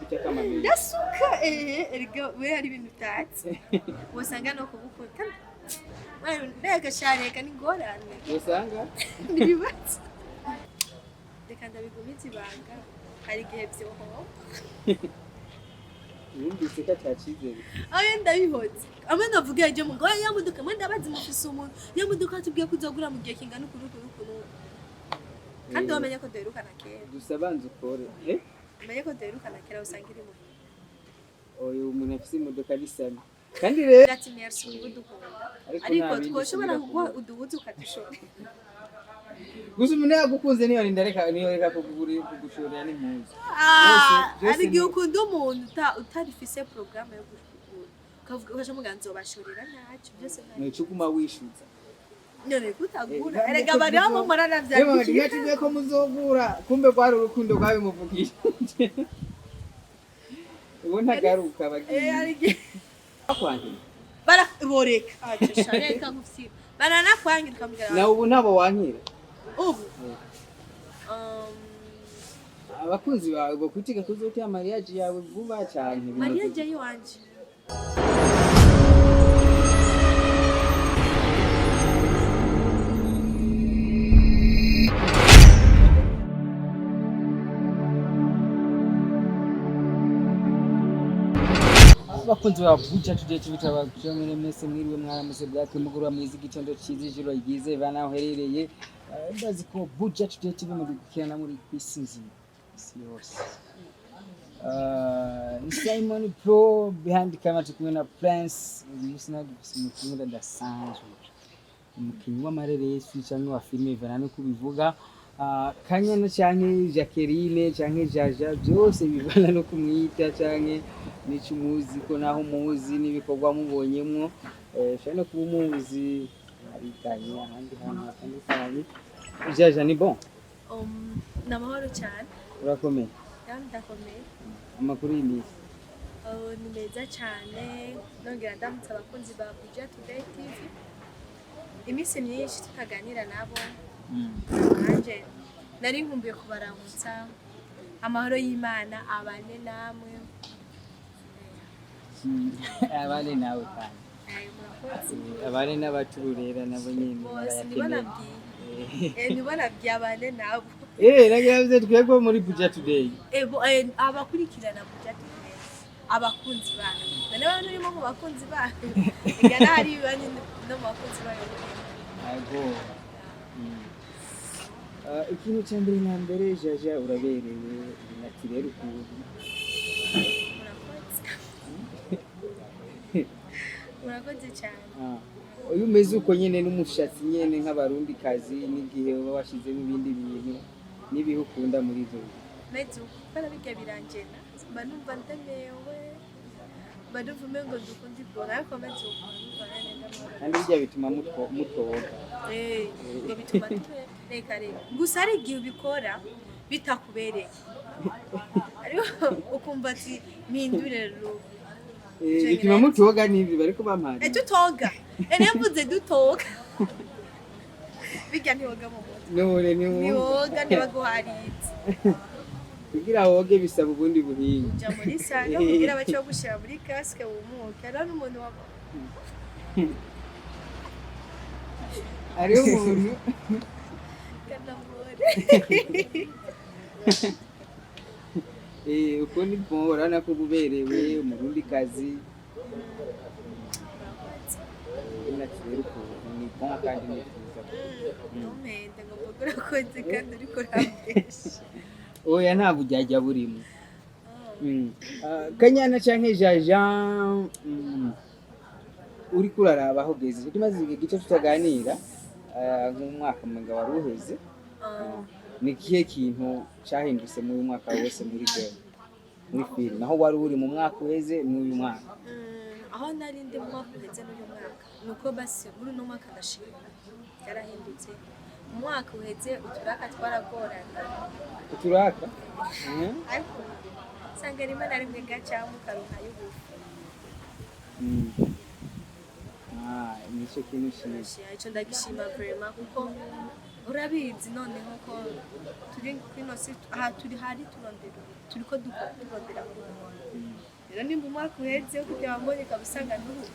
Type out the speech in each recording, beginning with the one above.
Gukubita akamamenya. Ndasuka, erega we hari ibintu utatse wosanga no kubukunda. Mbega shareka ni ingorane. Usanga N'ibibazo, reka ndabigumiza ibanga, hari igihe vyohoba. Wumvise ko atacizere. Ayo ndabihoze, amwe ndavuga ibyo ngo ya modoka mwe ndabazi mufise umuntu ya modoka tubwiye ko uzogura mu gihe kingana uku n'uku n'uku n'uku, kandi wamenye ko duherukana kera. Gusa banza ukore, eh. Umenye ko duherukana kera, usanga iri mu Oyo umuntu afise imodoka ari sami kandi rero. Ati merci kuba udukunda. Ariko Ariko nta bindi twoshobora usubira kuguha kuvuga. uduhuzu ukadushora. Gusa umuntu yagukunze niyo ndareka niyo reka kugura kugushorera n'impuzu. Ah, Byose hari igihe ukunda umuntu utarifise porogaramu yo kugura, ukavuga ukaca muga nzobashorera ntacyo byose ntacyo. Nico uguma wishuza. None kutagura. Eh, Erega bari bamwe Yewe, mwatubwiye ko muzogura, kumbe rwari urukundo rwabimuvugishije. Ubu ntagaruka bagiye. Hari igihe Bakwankiye. Baraboreka reka nkufyira baranakwangira ukamubwira. Nawe ubu ntabo wankira. Ubu Abakunzi bawe bokwitega kuzotera mariage yawe vuba cyane. Mariage yiwanje. Abakunzi ba Buja Today TV, turabashimira mwese. Mwiriwe, mwaramutse, bwake, mugoroba mwiza, igitondo cyiza, ijoro ryiza, iva naho uherereye. Ndazi ko Buja Today TV muri gukirana muri kwisi nzima, isi yose. Ni Simon Pro behind camera, turi kumwe na Prince. Uyu munsi nawe dufise umukinnyi udasanzwe, umukinnyi w'amareresi cyangwa wa filime, ivana nuko ubivuga. Kanyana canke Jacqueline canke Jaja, byose bivana no kumwita canke nico umuzi ko naho umuzi n'ibikorwa mubonyemwo. Ushobora no kuba umuzi ariganye ahandi hantu hatandukanye. Jaja, ni bon? Ni amahoro cyane. Urakomeye? Kandi ndakomeye. Amakuru y'iminsi? Oh, ni meza cyane. Nongera ndamutse abakunzi ba Buja Today TV, iminsi myinshi tutaganira nabo. Nanjye nari nkumbuye kubaramutsa. Amahoro y'Imana abane namwe. Abane nawe kandi. Ayo, murakoze. Abane n'abatururera nabo nyene. Bose nibo barayakeneye. nabwiye. Nibo nabwiye, abane nabo. Nagira bize twebwe muri Buja Today. Abakurikirana Buja Today, abakunzi bayo, none bantu urimo mu bakunzi bayo, ega n'ahari ibibanyi no mu bakunzi bayo. Ago. Ikintu cya mbere na mbere, Jaja, uraberewe naturel ukuntu. Murakoze, murakoze cyane. Ah, uyu umeze uko nyene n'umushatsi nyene nk'abarundi kazi, n'igihe uba washizemo ibindi bintu n'ibihe ukunda muri ivyo bintu? Meze uko kubera bijya biranjena, mba numva ndemewe, mba numva umengo ndukunda ibora, ariko meze uko numva nyene ndamahoro. Kandi bijya bituma mutoga. Ngo bituma reka reka, gusa hari igihe ubikora bitakubereye, ariko ukumva ati mpindure rubu. Bituma mutoga n'ibi bariko bampari. Tutoga, niyo mvuze dutoga, bijya ntiwoga mu mutwe. None ni Ntiwoga, ntibaguharitse. Kugira woge bisaba ubundi buhinga. Uja muri salle kugira bace bagushira muri casque wumuke, hariho n'umuntu wa Hariho umuntu kanamure. Uko ni bon, urabona ko uba uberewe umurundi kazi naturel ukuntu, ni bon kandi ni byiza. Ntumpende ngo mvuge urakoze kandi uriko urambesha. Oya, nta bujyajya burimo. Kanyana canke Jaja, uriko uraraba aho ugeze, tumaze igihe gito tutaganira, nk'umwaka mwenga wari uheze. Ni ikihe kintu cahindutse muri uyu mwaka wose muri game, muri filime, aho wari uri mu mwaka uheze n'uyu mwaka? Aho nari ndi mu mwaka uheze n'uyu mwaka, ni uko basi muri uno mwaka ndashima byarahindutse. Mu mwaka uheze uturaka twaragorana. Uturaka. Ariko usanga rimwe na rimwe gacamo ukaronka y'ubufu. Ah, nicyo kintu cyiza. Ndashima, ico ndagishima vraiment, kuko urabizi noneho ko turi kwino si aha turi, hari turondera, turiko dukora turondera. Rero nimba umwaka uheze kugira mbonye ukaba usanga n'ubu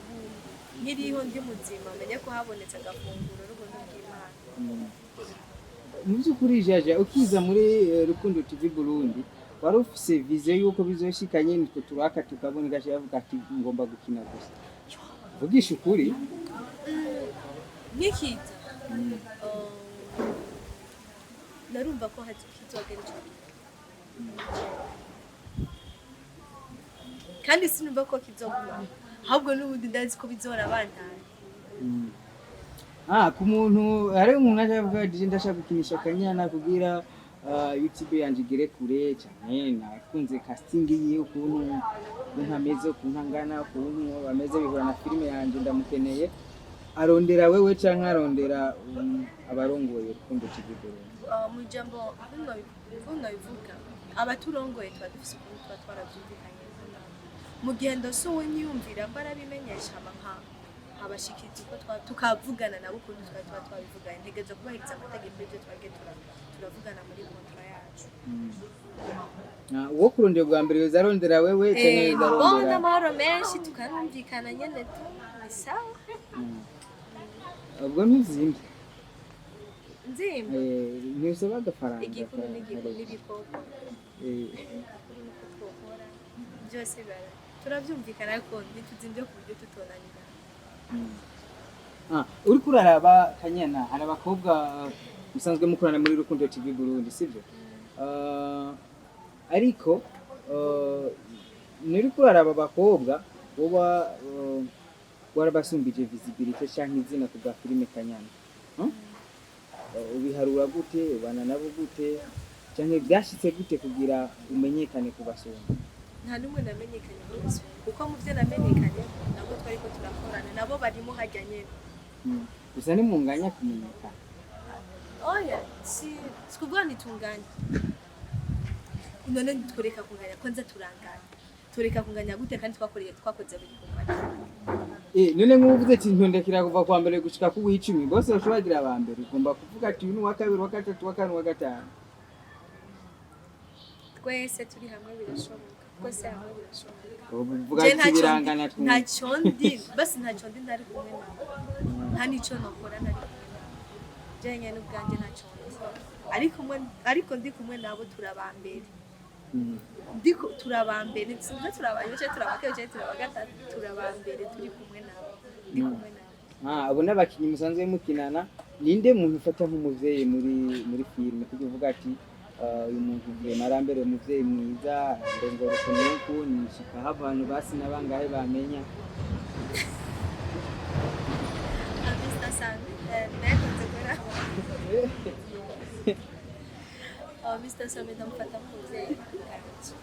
nkiriho, ndi muzima, menye ko habonetse agafunguro n'ubuntu bw'Imana. Mu by'ukuri, Jaja, ukiza muri Rukundo TV Burundi, wari ufise vision yuko bizoshika nyene nitwe turaka tukabona gace bavuga ati ngomba gukina gusa? Vugisha ukuri. Nkikiza, narumva ko kizogera ico gihe, kandi sinumva ko kizoguma, ahubwo n'ubundi ndazi ko bizorabandanya. Ah, ku muntu, hari umuntu aje avuga ati ndashaka gukinisha Kanyana kugira YouTube yanje igere kure cyane, nakunze casting yiwe, ukuntu ameze, ukuntu angana, ukuntu ameze bihura na filime yanje, ndamukeneye. Arondera wewe canke arondera abarongoye Rukundo TV Burundi? Mu ijambo ukuntu bivuga, abaturongoye tuba dufise ukuntu tuba twaravyumvikanye nabo. Mu gihe ndose uwo nyiyumvira ko arabimenyesha, hama nkabashikiriza uko tukavugana nabo ukuntu twari tuba twabivuganye. Ntegerezwa kubahiriza amategeko y'ivyo twagiye turavugana muri contrat yacu. Ah, uwo kurondera bwa mbere yoza arondera wewe canke yoza Bon, arondera? N'amahoro menshi, tukanumvikana nyene tu, ni sawa. Ubwo ntuzimvye? Nzimba? Ntusaba agafaranga? Igikuru n'ibikorwa. Igikuru nuko twokora byose, turavyumvikana, ariko ntituzimvye ku buryo tutonanira. Ah, uriko uraraba Kanyana, hari abakobwa musanzwe mukorana muri Rukundo TV Burundi, sivyo? Ariko nuriko uraraba abakobwa woba warabasumbije visibility canke izina ku bwa filime Kanyana, huh? Ubiharura gute? Ubana nabo gute? Canke vyashitse gute kugira umenyekane kubasumba? Nta n'umwe namenyekanye kubasumba, kuko mu byo namenyekanye nabo twariko turakorana nabo barimo harya nyene. Gusa nimunganya kumenyekana? Oya, si kuvuga ntitunganye. None twereka kunganya ko nza turanganya, tureka kunganya gute kandi twakoreye twakoze ibikorwa? None nk'ubu uvuze ati ntondekera kuva kwa mbere gushika ku w'icumi, bose bashobora bagira aba mbere, ugomba kuvuga ati uyu ni uwa kabiri, uwa gatatu, uwa kane, uwa gatanu. Twese turi hamwe birashoboka, twese hamwe birashoboka. Uvuga Je ati ntacyo birangana twumva. Ntacyo ndi, basi ntacyo ndi ntari kumwe nawe, nta n'icyo nokora ntari kumwe nawe. Je nyene ubwanjye ntacyo ndi, ariko ariko ndi kumwe nabo turabambere. Ndiko turabambere, sinzi turabanye cyangwa turabakeye cyangwa turabagatatu, turabambere turi kumwe nabo, ndi kumwe nabo. Ah, abo n'abakinyi musanzwe mukinana. Ninde muntu ufata nk'umuvyeyi muri filime, kuko uvuga ati uyu muntu vraiment arambereye umuvyeyi mwiza, ndongora uku n'uku, nishikaho abantu basi n'abangahe bamenya? Mr. Sami, nakunze gukora. Mr. Sami ndamufata nk'umuvyeyi wanje.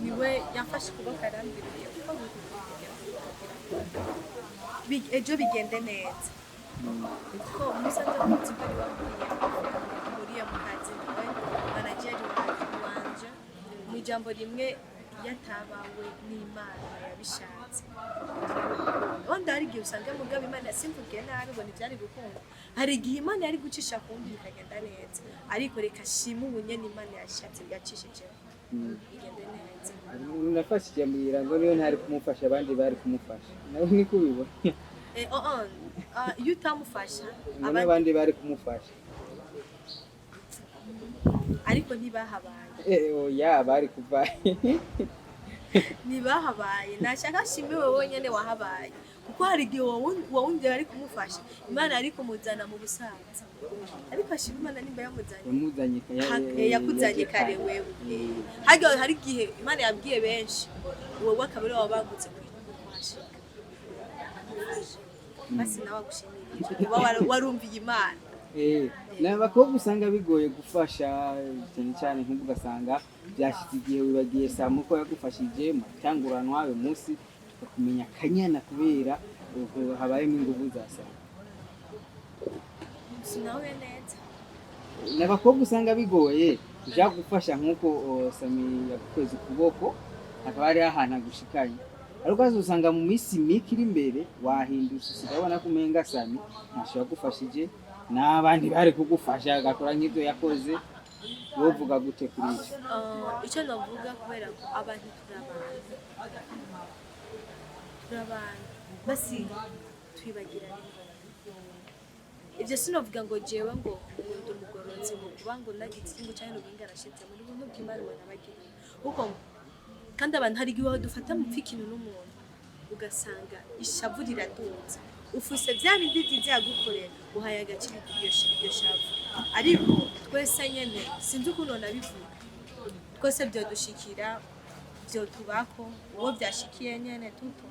Niwe yamfashe ukuboko arambwira ugiye gukora ejo bigende neza, kuko musanze muzi ko ari wahuriye mu kazi, nawe manajeri wanje. Mu ijambo rimwe, yatabawe n'Imana yabishatse. Wenda hari igihe usanga mugabo Imana, simvuge nabi ngo ntibyari gukunda, hari igihe Imana yari gucisha kundi bikagenda neza, ariko reka shime ubu nyene Imana yashatse yacishijeho bigende neza. Nafashije ambwira ngo niyo ntari kumufasha, abandi bari kumufasha, nawe niko ubibona? Oh, ah, iyo utamufasha ngo abandi n'abandi bari kumufasha. Ariko ntibahabaye. Oya, bari kuva. Ntibahabaye. Nashaka ashime wowe wenyene wahabaye, kuko hari igihe wawundi yari kumufasha, Imana yari kumuzana mu busaza, ariko ashima Imana nimba yamuzanye. Yamuzanye Yakuzanye kare wewe. Hari igihe Imana yabwiye benshi, wowe akaba ariwe wabangutse kuhashika. Basi nawe agushimira kuba warumviye Imana. Ni abakobwa usanga bigoye gufasha cyane cyane, nk'ubwo ugasanga byashyize igihe wibagiye saa muko yagufashije muratanguranwa, uyu munsi tukakumenya Kanyana kubera ubwo habayemo ingufu za saa. Sinawe neza. Ni abakobwa usanga bigoye ushaka gufasha, nk'uko Sami yagukweza ukuboko hakaba hariho ahantu agushikanye, ariko haza usanga mu minsi mike iri imbere wahindutse, usigaye ubona ko umenga Sami ntacyo yagufashije, n'abandi bari kugufasha agakora nk'ibyo yakoze. Wovuga gute kuri icyo? Icyo navuga, kubera ko abantu turi abantu, turi abantu, basi twibagirana. Ibyo sinavuga ngo jewe ngo ndi umugororotsi, ngo kuba ngo nagize ngo cyangwa ngo ngarashitse muri buntu bw'Imana ubona bagiriye kuko. Kandi abantu hari igihe dufata mupfa ikintu n'umuntu, ugasanga ishavu riraduza, ufuse bya bindi byiza yagukorera, uhaye agaciro iryo shavu. Ariko twese nyene, sinzi ukuntu nabivuga, twese byodushikira, byotubako. Uwo byashikiye nyene tuto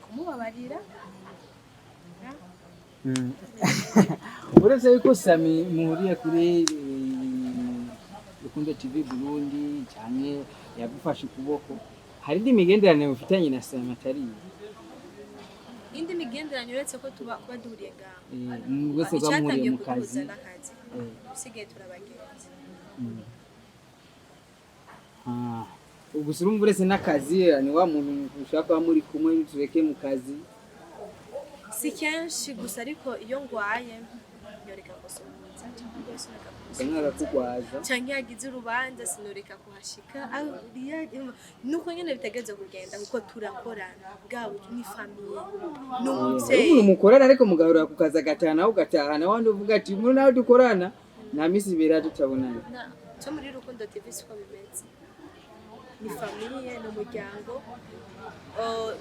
kumubabarira. Uretse yuko Sami muhuriye kuri Rukundo TV Burundi cyane, yagufashe ukuboko, hari indi migenderanire mufitanye na Sami atari iyi? Indi migenderanire, uretse ko tuba kuba duhuriye ngaho? Mwese kuba muhuriye Icyatangiye mu kazi. kuduhuza n'akazi. Usigaye turabagenzi. Ah, gusa urumva uretse n'akazi, ni wa muntu ushobora kuba muri kumwe, tureke mu kazi? Si kenshi gusa, ariko iyo ngwaye nyoreka gusuhuza cyangwa ngo sinoreka ukamwe kumusuhuza. Akakugwaza. Cyangwa iyo yagize urubanza sinoreka kuhashika. Ah, nuko nyine bitegereza kugenda, kuko turakorana bwabo, ni famille, ni Hari umubyeyi. umuntu mukorana ariko mugahurira ku kazi, agataha nawe ugataha, nawe wandi uvuga ati muri nawe dukorana nta minsi ibiri tutabonana. Cyo muri Rukundo TV siko bimeze, ni famille, ni umuryango.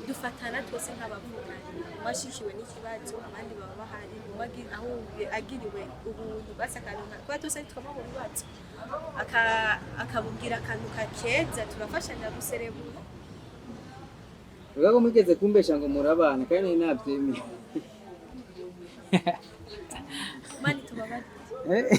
Dufatana twese nk'abavukanyi. Umwe ashikiwe n'ikibazo, abandi baba bahari. Umwe aho agiriwe ubuntu, basi akaronka, kuba twese twama mu bibazo, akabubwira akantu kakeza, turafashanya guserebura. Uvuga ko mwigeze kumbesha ngo murabana kandi nari nabyemeye. Mani tubabarire.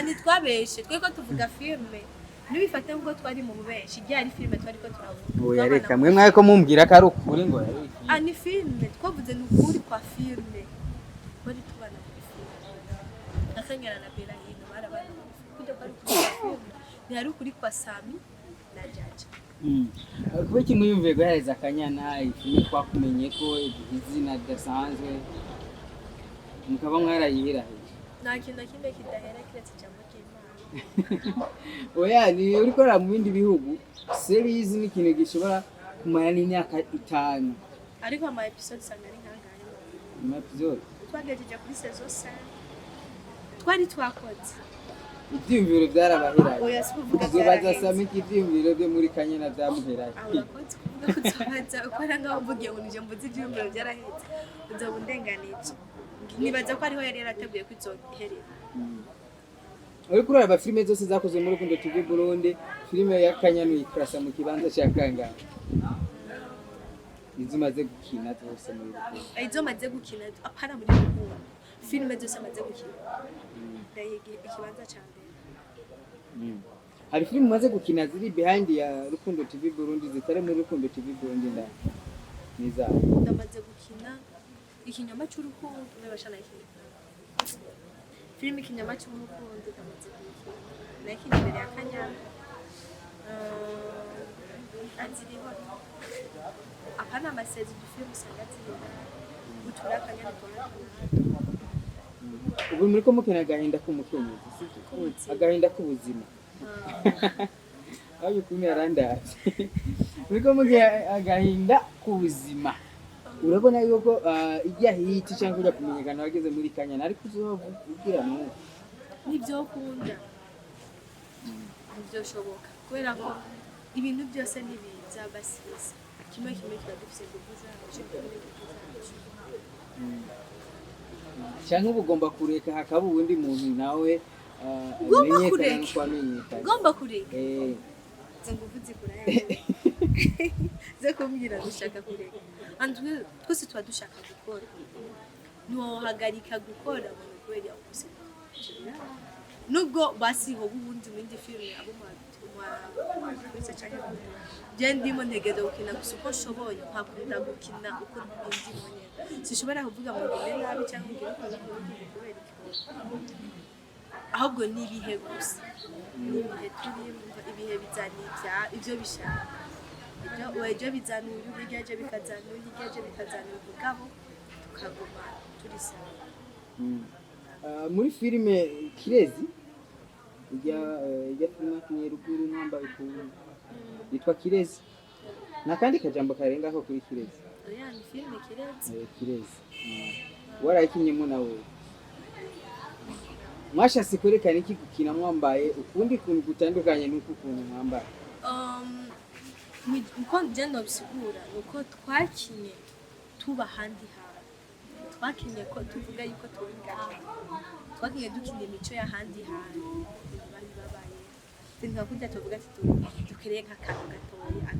Ntitwabeshe twe ko tuvuga filime, ntibifate ngo twari mu bubeshi. Igihe ari filime twari ko turavuga. Oya, reka mwe mwari ko mumbwira ko ari ukuri ngo yari Ah, ni filime twavuze, ni ukuri kwa filime, twari tubana muri filime. Akanyana na Bella hino barabana muri filime, kujya kwari ukuri kwa filime, ntihari ukuri kwa Sami na Jaja. Kuba kimwe yumviye guhereza Akanyana ifilime twakumenye ko izina ridasanzwe, mukaba mwarayihirahije. Nta kintu na kimwe kidahera kiretse ijambo ry'Imana. Oya, ni urikorera mu bindi bihugu, series ni ikintu gishobora kumara n'imyaka 5. Ariko ama episode usanga ari nkangahe? Ama episode? Twagejeje kuri saison 5 twari twakoze. Ibyiyumviro byarabaheraye. Oya, si kuvuga Uzobaza byaraheze. Sami ko ibyiyumviro byo muri Kanyana byamuheraye. Aho urakoze kuvuga ko uzobaza ukora nkaho mvugiye ngo nije mvuze ibyiyumviro byaraheze, uzoba undenganije. Nibaza ko ariho yari yarateguye ko izoherera. Uriko uraraba filime zose zakozwe muri Rukundo TV Burundi, filime ya Kanyana uyikarasa mu kibanza cya kangahe, izo umaze gukina zose muri Rukundo? Izo maze gukina, apana muri Rukundo, filime zose maze gukina, ndayiha ikibanza ca mbere. Hari filime umaze gukina ziri behind ya Rukundo TV Burundi, zitari muri Rukundo TV Burundi, ndani nizawe? Ndamaze gukina Ikinyoma c'Urukundo, ndabasha nakina filime Ikinyoma c'Urukundo, ndamaze kuyikina, nakina imbere ya Kanyana. Aziriho, apana amasezi, udufilime usanga ziriho utura Kanyana twa hato na hato. Ubu muriko mukina Agahinda k'Umukenyezi, sibyo? K'ubuzima. Agahinda k'Ubuzima. Aho ukuntu yarandavye, muriko mukina Agahinda k'Ubuzima, urabona yuko ijya hiti cyangwa ujya kumenyekana wageze muri Kanyana, ariko uzovugira n'ubu? Nibyo ukunda ntibyoshoboka, kubera ko ibintu byose ntibiza basiza kimwe kimwe, tuba dufise ingufu zacu, ingufu zacu. Cyangwa uba ugomba kureka hakaba uwundi muntu nawe Ugomba amenyekana kureka. nuko wamenyekanye. Ugomba kureka. Izo ngufu zikura hehe zo kumbwira dushaka kureka? Antuwe twese tuba dushaka gukora, ntiwohagarika gukora ngo ni kubera ubuzima, nubwo basiho ubundi mu yindi filime abo mwakurikira cyane. Je ndimo ntegereza gukina gusa uko nshoboye, nkakunda gukina uko ndimo nyene. Sinshobora kuvuga ngo ngende nabi cyangwa ngire uko ngire kubera ikibazo, ahubwo ni ibihe gusa, ni ibihe turimo. Ibihe bizana ibyo bishaka, ibyo ejo bizana uyu, hirya ejo bikazana uyu, hirya ejo bikazana uyu, mugabo tukaguma turi sawa. Muri filime Kirezi Ijya filime yakinye ruguru mwambaye ukuntu yitwa Kirezi, nakandi kajambo karengako kuri Kirezi. Oya, ni filime Kirezi. Kirezi warayikinyemo nawe. Mwashatse kwerekana iki gukina mwambaye ukundi kuntu gutandukanye n'uko ukuntu mwambaye? Uko njye nobisigura ni uko twakinye tuba ahandi hantu, twakinye ko tuvuga yuko turi ngaha, twakinye dukina imico y'ahandi hantu ibintu bari babaye nka kurya tuvuga ati dukereye nk'akantu gatoya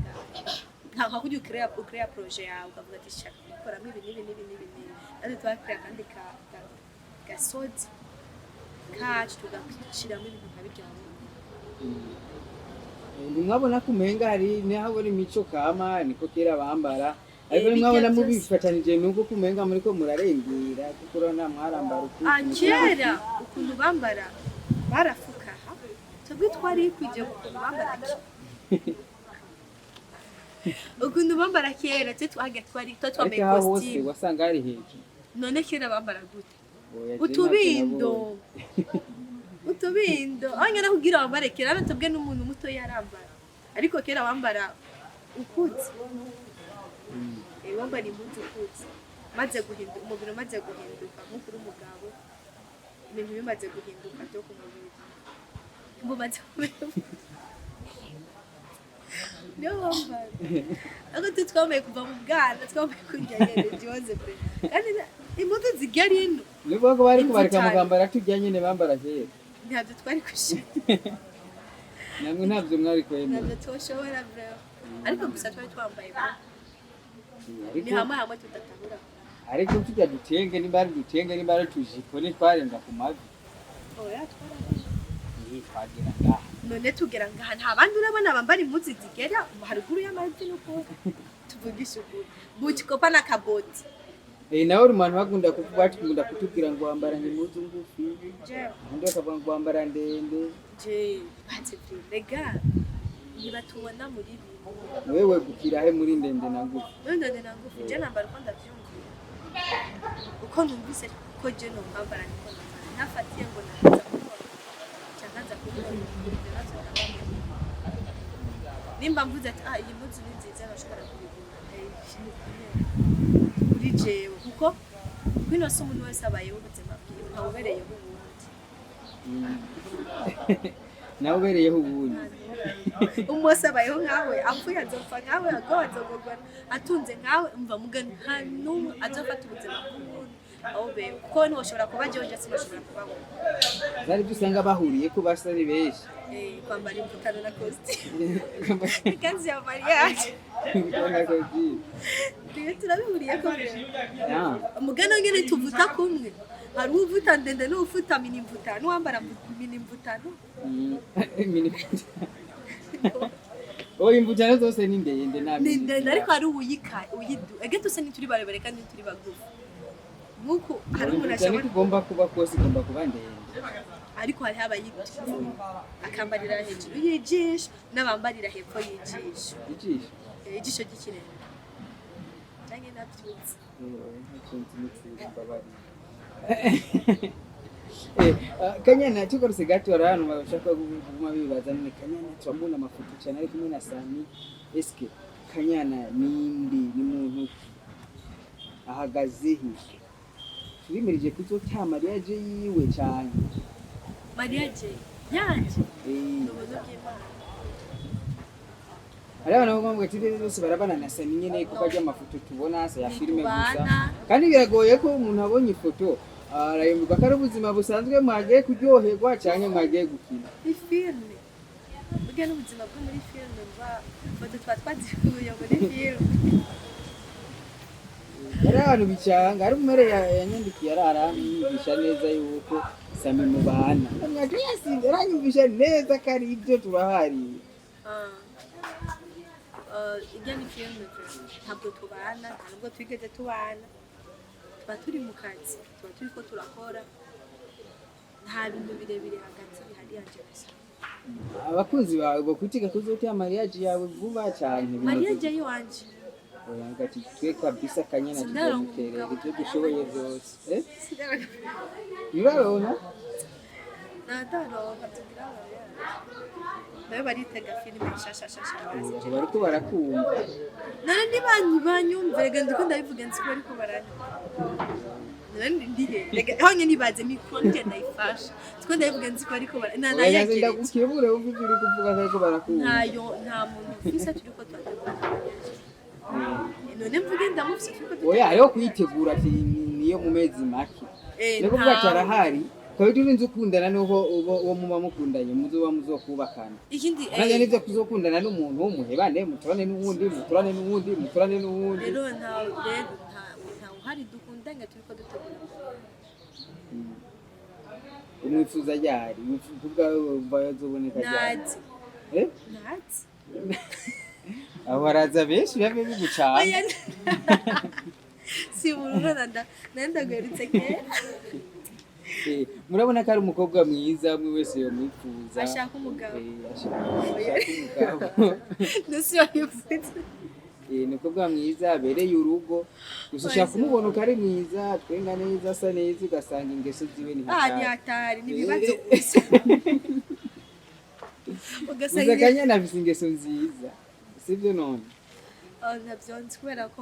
nka kurya ukereya projet yawe ukavuga ati shaka gukoramo ibi n'ibi n'ibi n'ibi n'ibi, natwe twakereye akandi gasozi kacu tugashiramo ibintu nka birya wabonye. Ntimwabona ko umenga hari ntihabona imico kama niko kera bambara, ariko Eh, ntimwabona bijya byose. Mubifatanije nuko kumenga muriko murarengera, kuko urabona mwarambara ukundi. Ah, kera ukuntu bambara barafukaha, twebwe twari kwije ukuntu bambara kera, twe twaga twari twa Ariko twambaye aha hose costume. Wasanga hari hejuru. None kera bambara gute? Oya, je Utubindo. ntabwo. Utubindo aho nyine kugira wambare kera hano twebwe n'umuntu muto yarambara, ariko kera wambara ukutse. Wambara impuzu ukutse, maze guhinduka umubiri umaze guhinduka nk'uko uri umugabo, ibintu bimaze guhinduka byo ku mubiri bumaze kumera niyo wambara, ariko twe twambaye kuva mu bwana, twambaye kurya nyene gihoze pe, kandi impuzu zigera ino. Ni ukuvuga ko bari kubareka Inzu. Mukambara tujya nyene bambara kera. Ntabyo twari gushira. Namwe ntabyo mwari kwemera. Ntabyo twoshobora bro, ariko gusa twari twambaye bro. Ni Ariko hamwe hamwe tudatahura. Ariko tujya dutenge, nimba ari dutenge, nimba ari tujipo, ntitwarenga ku mavi. Oya, twararenga. Twagera ngaha. None tugera ngaha, nta bandi urabona bambara impuzu zigera haruguru y'amavi? Nuko tuvugisha ukuri, butikopa na kaboti. Nawe uri mu bantu bakunda kuvuga, bakunda kutubwira ngo wambara impuzu ngufi, Jewe. Abandi bakavuga ngo wambara ndende. Je batse rega ntibatubona muri bimwe. Wewe gukira he muri ndende na ngufi? None ndende na ngufi, je nambara uko ndavyumvira, uko numvise ko je nokwambara niko nambara, ntafatiye ngo naza gukora canke nza gukora ibyo navyo ndabona. Nimba mvuze ati ah, iyi mpuzu ni nziza, nashobora kuyigura. Kuri jewe, kuko kwino si umuntu wese abayeho ubuzima bwiwe, ntawubereyeho uwundi. Nawe ubereyeho ubundi. Umwe wese abayeho nkawe, apfuye azopfa nkawe, agowe azogorwa atunze nkawe, umva muga nta n'umwe azofata ubuzima bw'uwundi aho bewe, kuko ntiwoshobora kuba jewe, je sinashobora kuba wowe. Zari ibyo usanga bahuriye ko basa ari benshi. Kwambara imvutano na costume, ikanzu ya mariage. Twe turabihuriyeko. Umugani nyene tuvuta kumwe, hari uwuvuta ndende n'uwuvuta mini mvutano, uwambara mini mvutano. Oya, imvutano zose ni ndende nta Ni mini. ndende, ariko hari uwuyika uyidu ege tuse ntituri barebare kandi ntituri bagufi, nk'uku hari umuntu Imvutano ashobora igomba kuba kose igomba kuba ndende. Ariko hariho abayidu akambarira hejuru y'ijisho n'abambarira hepfo y'ijisho. Ijisho. Ijisho ry'ikirenge canke navyutse. Mbabarira. Kanyana, tugarutse gato, hari abantu bashaka kuguma bibaza none Kanyana turamubona amafoto cyane ari kumwe na Sami, eske Kanyana ninde, ni muntu ki, ahagaze he, turimirije kuzota mariage yiwe cyane? Mariage yanje Eh, ni ubuntu bw'Imana. Hari abantu bavuga ati "Ibyo byose barabana na Sami nyene kuko ajya amafoto tubona sa ya filime gusa." Ntitubana. Kandi biragoye ko umuntu abonye ifoto arayumva ko ari ubuzima busanzwe mwagiye kuryoherwa cyangwa mwagiye gukina. Ni filime burya, n'ubuzima bwo muri filime, mba ifoto tuba twazikuye muri filime. Hari abantu bicanga, hari umwere yanyandikiye aranyigisha neza yuko Sami mubana. Ndamubwira ati, "Yes, aranyumvisha neza ko ari ibyo turahari." Ah. Irya ni filime vraiment. Ntabwo tubana, nta nubwo twigeze tubana, tuba turi mu kazi, tuba turiko turakora, nta bintu birebire hagati bihari yanje gusa. Abakunzi bawe bokwitega kuzotera mariage yawe vuba cyane? Mariage yiwanje? Oya, ngati twe kabisa Kanyana Sindaronka tuzoguterera umugabo. ibyo dushoboye byose. Eh? Sindaronka. Uraronka? Nataronka tugira mariage, nayo baritega filime nshasha shasha. Aho bariko barakumva. None nibanyu banyumve, rega ndiko ndabivuga, nzi ko bariko baranyumva. None ndihe? Rega aho nyene nibaze micro nje ndayifasha, ndiko ndabivuga, nzi ko bariko bara Oya, nze nanayegeretse. Ndagukebure wumva ivyo uri kuvuga ko bariko barakumva. Ntayo, nta muntu mfise turiko turategura mariage. None mvuge ndamufise turiko Oya, hariho kuyitegura ati niyo mu mezi make. Ni kuvuga ati ntawe. Arahari kabiri urinze ukundana nuko uwo muba mukundanye muzoba muzokubakana. Ikindi Nanjye nivyo kuzokundana n'umuntu muhebane, muturane n'uwundi, muturane n'uwundi, muturane n'uwundi. Rero nta, rero nta uhari dukundanye turiko dutegura. Umwifuza ryari? Kuvuga wumva yazoboneka ryari? Ntazi. Eh? Ntazi. Abo baraza benshi biba bigucana. Oya, si burura nda ndaguherutse kera. Murabona ko ari umukobwa mwiza, umwe wese yomwifuza. Ashaka umugabo. Ashaka umugabo. Nusi wabivuze. Ni umukobwa mwiza abereye urugo, gusa ushaka kumubona uko ari mwiza, twenga neza, asa neza, ugasanga ingeso ziwe ni Ah, hatari. Ni hatari, ni ibibazo gusa. Gusa Ugasanga Kanyana afise ingeso nziza, sibyo none? Ah, ntabyo nzi kubera ko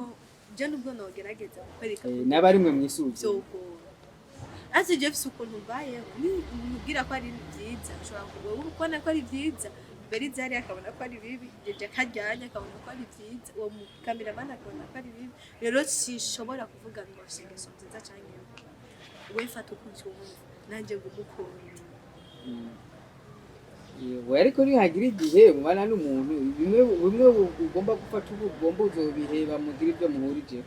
je nubwo nogerageza kukwereka N'aba rimwe mwisuzuma. Vyogora. Ati je mfise ukuntu mbayeho, ni mubwira ko ari byiza, ushobora wowe kubona ko ari byiza, Berizari akabona ko ari bibi, Jeje akaryanya akabona ko ari byiza, uwo mukameramani akabona ko ari bibi. Rero sinshobora kuvuga ngo afise ingeso nziza canke mbi. We fata uko uvyumva, nanje ngumukunde. Yego, ariko nihagira igihe mubana n'umuntu, bimwe bimwe ugomba gufata ubu ugomba uzobiheba, mugira ibyo muhurijeho.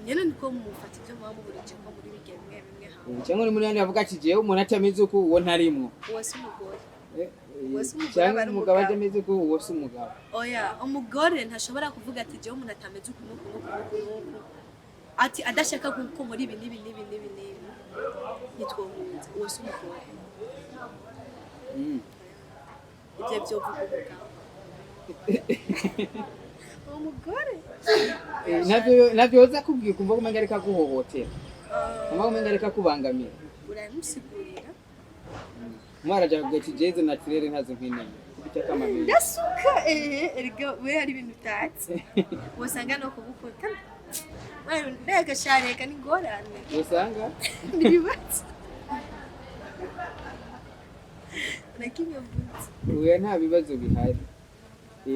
Nyene niko mufata ivyo muba muhurije ko muri bigihe bimwe bimwe hamwe. Cyangwa uri muri yandi bavuga ati jewe umuntu atameze uku uwo ntarimwo. Uwo si umugore. Eh, Uwo si umugore, cyangwa aba ari umugabo umugabo. atameze uku uwo si umugabo. Oya, umugore ntashobora kuvuga ati jewe umuntu atameze uku n'uku n'uku n'uku n'uku, ati adashaka ko muri ibi n'ibi n'ibi n'ibi n'ibi ntitwohuza, uwo si umugore. Ibyo byovuga umugabo, uwo mugore. Navyo yoza kubwira ukumva ko umenga ariko aguhohotera, kumva ko umenga ariko akubangamira. Uramusigurira. Umwana aja kuvuga ati jewe izo naturelle ntazo nkeneye kubita akamamenya. Ndasuka, erega we hari ibintu utazi, wosanga no kubukunda mbega shareka ni ingorane. Usanga Ni ibibazo na kimwe mvuze. Oya, nta bibazo bihari.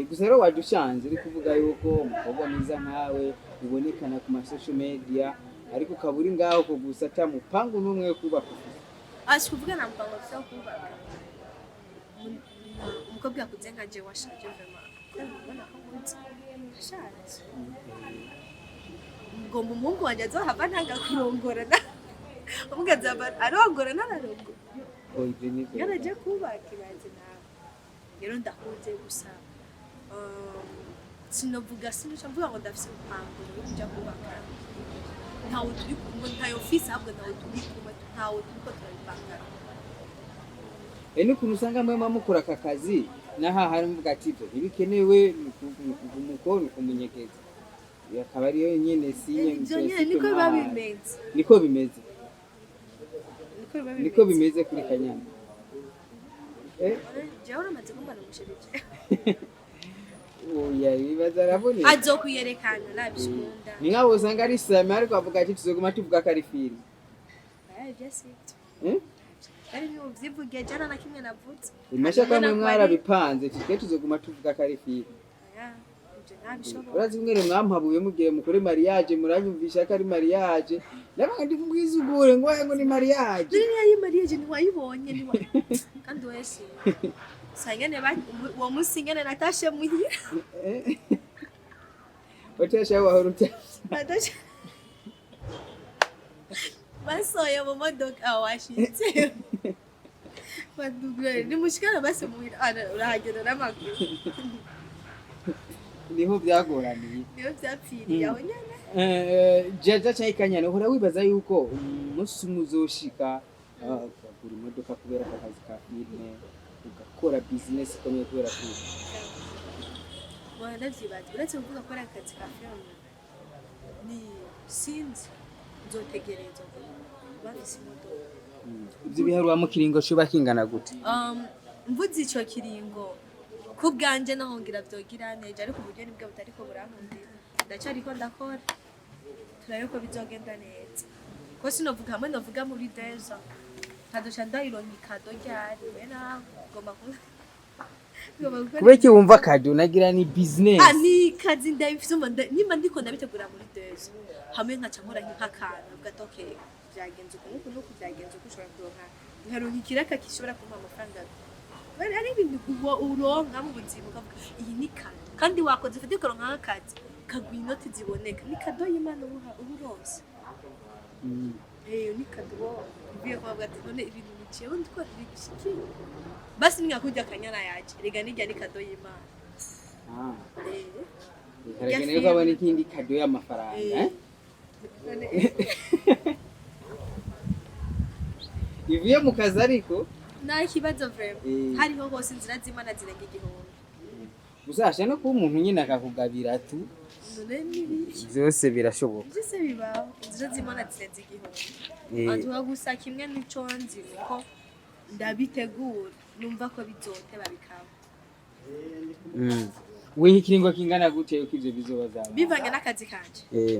Gusa rero waje ushanze uri kuvuga yuko umukobwa mwiza nkawe ubonekana ku ma social media, ariko ukaba uri ngaho ko gusa ata mupangu n'umwe wo kubaka ufise. Asi kuvuga na mpango vyo kubaka. Umukobwa akuze nka je washaje vraiment, kubera ubona ko nkuze ashaje, ngomba umuhungu wanjye azohava ntanga kurongora na umuhungu azaba arongora ntararongora. Oh, ivyo ni vyo. Yaraje kubaka, ibaze nawe. Rero ndakunze gusa, sinovuga, sinoca mvuga ngo ndafise umupango wo kuja kubaka. Ntawe turi kumwe, ntayo mfise, ahubwo ntawe turi kumwe, ntawe turiko turabipanga. N'ukuntu usanga mwe muba mukora aka kazi n'aha hari muvuga ati ibyo ntibikenewe, ni ukuguma ni ukumunyegeza, akaba ariyo nyene sinye. Ivyo nyene niko biba bimeze. Niko bimeze. Niko biba Niko bimeze kuri Kanyana. Jewe uramaze kumbana umusherije. Oya, ibibazo araboneka. Azokwiyerekana nabikunda. Ni nkaho usanga ari same, ariko avuga ati tuzoguma tuvuga ko ari filime. Oya, ivyo sivyo. Eh? Ari ntibuvyivuge, jana na kimwe navutse. Imesha ko mwe mwarabipanze, twe tuzoguma tuvuga ko ari filime. Oya, ivyo ntabishobora. Urazi mwene mwampabuye mugiye mukore mariage, muranyumvisha ko ari mariage, ndavuga ndi mbwizugure ngo ngo ni mariage. None yari mariage ntiwayibonye, ntiwa kandi wese sangene uwo munsi nyene natashe muhira. Utasha wahora utasha. Natashe basohoye mu modoka aho washitse, badugure nimushikana base muhira. Ah, urahagenda n'amaguru. Niho byagoraniye. Niyo vyapfiriye aho nyene. Jaja cyangwa Kanyana, uhora wibaza yuko umunsi umwe uzoshika, ukagura imodoka kubera aka kazi ka filime, ugakora business ikomeye kubera filime? Mbona ndavyibaza, uretse kuvuga ko ari akazi ka filime, ni sinzi, nzotegerezwa kuba mfise imodoka. Ivyo biharura mu kiringo coba kingana gute? Mvuze ico kiringo ku bwanje naho ngira vyogira neza, ariko uburyo nibwo butariko burankundira, ndacariko ndakora, turabe ko bizogenda neza, ko sinovuga hamwe novuga muri 2 ans nkazoca ndayironka ikado ryari. We nawe ngomba gukora. Kubera iki wumva cadeau? Nagira ni business. Ah, ni kazi ndabifise, umva nimba ndiko ndabitegura muri 2 ans hamwe nkaca nkora nk'akantu gato, okay, vyagenze uku nuku nuku, vyagenze uku, ushobora kuronka, nkaronka ikiraka gishobora kumpa amafaranga. Bari ari ibintu uba uronka mu buzima ukavuga iyi ni cadeau, kandi wakoze ufite ukaronka nk'akazi kaguha inoti ziboneka, ni cadeau y'Imana uba uronse. Eh, ni cadeau ugiye kubavuga ati none ibintu biciyeho ndiko bigushikiye, basi ni nka kurya akanyana yaje, rega nirya ni cadeau y'Imana. Ah. Eh. Harakenewe ko abona ikindi cadeau y'amafaranga. Eh. Eh? None Ivuye mu kazi ariko. Nta kibazo vraiment. Eh. Hariho hose inzira z'Imana zirenga igihumbi. Gusa ashobora no kuba umuntu nyine akakugabira tu. None n'ibiki? Byose birashoboka. Byose bibaho, inzira z'Imana zirenze igihumbi. Eh. Antuka gusa kimwe n'ico nzi nuko ndabitegura, numva ko bizoteba bikaba. Wiha ikiringo kingana gute yuko ivyo bizoba zaba? Bivanye n'akazi kanje. Eh.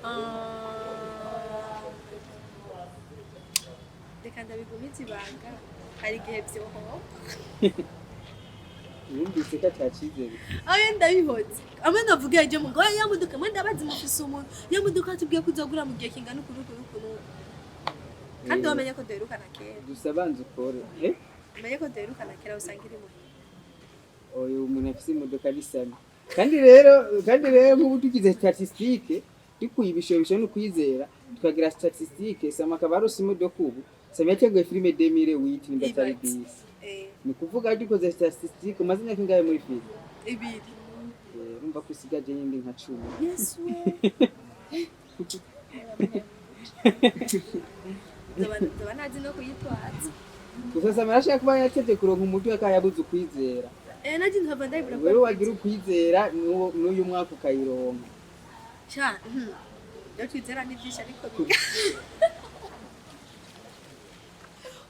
Ah, reka ndabigumiza ibanga, hari igihe vyohoba. Wumvise ko atacizere. Ayo ndabihoze amwe ndavuga ibyo ngo ya modoka mwe ndabazi mufise umuntu ya modoka tubwiye ko uzogura mu gihe kingana uku n'uku n'uku n'uku, kandi Eh. wamenye ko duherukana kera. Gusa banza ukore, eh. Umenye ko duherukana kera, usanga iri muhira. Oyo umuntu afise imodoka bisana. Kandi rero nk'ubu tugize statistique, dukuye ibishobisho no kwizera, tukagira statistique, Sama akaba arose imodoka ubu. Sama yateguye filime 2008 nimba atari Ibaze. 10. Eh. Ni kuvuga dukoze statistique, umaze imyaka ingahe muri filime? 2. Eh, urumva ko usigaje yindi nka 10. Yesu we, nzoba ntazi no kuyitwaza. Gusa Sama arashaka kuba yatevye kuronka umutwe akaba yabuze ukwizera. Eh, naje nkava ndabibura ko Wewe wagira ukwizera n'uyu mwaka ukayironka. Sha, iyo twizera ni byinshi, ariko biga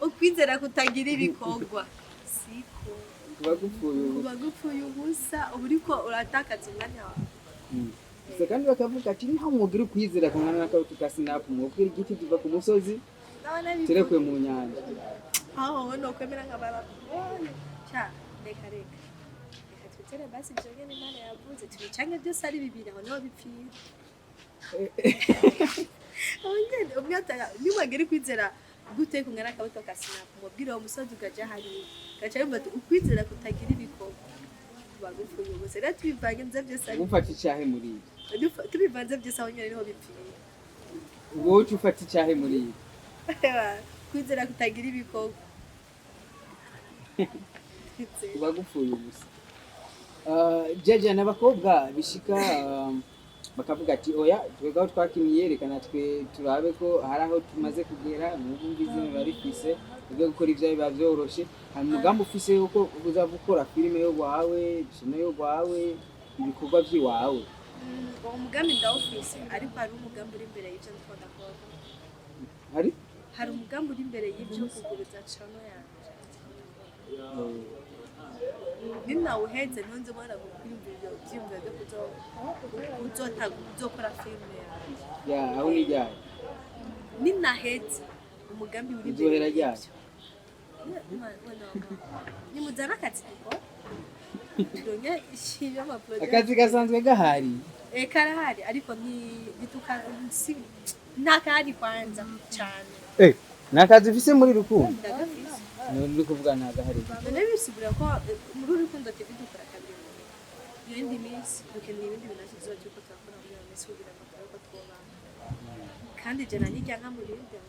ukwizera kutagira ibikorwa siko Kuba gupfuye ubu. Kuba gupfuye ubusa, uba uriko uratakaza umwanya wawe. Gusa kandi bakavuga ati ntaho mwogira ukwizera kungana n'akabuto ka sinapu, mwobwira igiti kiva ku musozi Ndabona bivuga. terekwe mu nyanja. Aho wowe nokwemera nk'abarapfuye. Sha, reka reka reka twizere basi ibyo nyene Imana yavuze, tubicange byose ari bibiri, aho niho bipfira. Aho nyene umwe niwagera ukwizera gute kungana n'akabuto ka sinapu, mubwire uwo musozi ukaja hariya, gaca yumva ati ukwizera kutagira ibikorwa kuba gupfuye ubusa. Rero tubivanze byose ari Ufata icahe muri ibi? Tubivanze byose, aho nyene niho bipfira. Wowe uca ufata icahe muri ibi? Kwizera kutagira ibikorwa. Kuba gupfuye ubusa. Jaja n'abakobwa bishika bakavuga ati oya, twebwe aho twakiniye, reka natwe turabe ko hari aho tumaze kugera, n'ubu izina barifise, twebwe gukora ivyo biba vyoroshe. Hari umugambi ufise yuko uza gukora filime yo gwawe, filime yo gwawe, ibikorwa vy'iwawe? Uwo mugambi ndawufise, ariko hari umugambi uri imbere y'ivyo ndiko ndakora. Hari. Hari umugambi uri imbere y'ivyo, kuguruza channel yanje. Ninawuheze ntonze ubona kwiyumvira ivyo vyiyumviro vyo kuzokora filime yanje. Ya, aho ni ryari? Ninaheze umugambi uri imbere Uzohera ryari? y'ivyo. Nimuzane akazi dukora, turonke ishiyo amaprojet. Akazi gasanzwe gahari. Eh, karahari, ariko ni bituka si nta kahari kwanza cyane. Eh, ni akazi ufise muri Rukundo? Ndagafise. Ni kuvuga nta gahari. None bisigura ko muri Rukundo TV dukora kabiri mu ndwi. Iyo yindi minsi dukeneye ibindi bintu tuzoba turiko turakora muri iyo minsi kugira ngo turabe ko twobana, kandi je nanirya nka muri ibyo.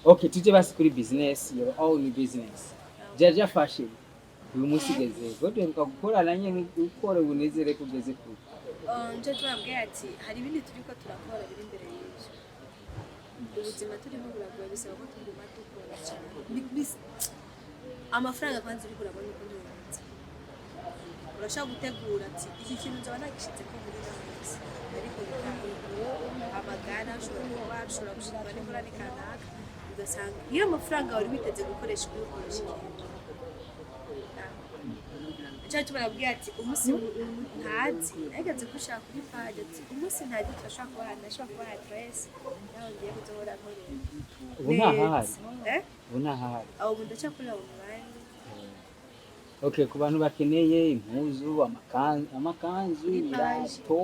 Okay, tuje basi kuri business, your own business, Jaja Fashion. Uyu munsi ugeze ko duheruka gukorana nyene, ukora ubunezere kugeze kure. Nje turabwiye ati hari ibindi turiko turakora biri imbere y'ibyo. Ubuzima turimo buragoye, bisaba ko tuguma dukora cyane. Amafaranga kwanza uriko urabona ukuntu yubatse. Urashobora gutegura ati iki kintu nzaba nagishizeko muri ino minsi, ariko bikanga. Amagara ashobora kuba, ashobora gushirwa n'ingorane kanaka, ugasanga iyo amafaranga wari witeze gukoresha uri gukoresha ikintu. Cyo barabwira ati umunsi ntazi nageze gushaka kuri page, ati umunsi ntazi turashobora kubaha, ndashobora kubaha adresse naho ngiye kuzohora nkorera. Ubu ntahahari? Eh? Ubu ntahahari? Aho ubu ndacakorera online. Okay, ku bantu bakeneye impuzu, amakanzu, Kuri page. ibirato,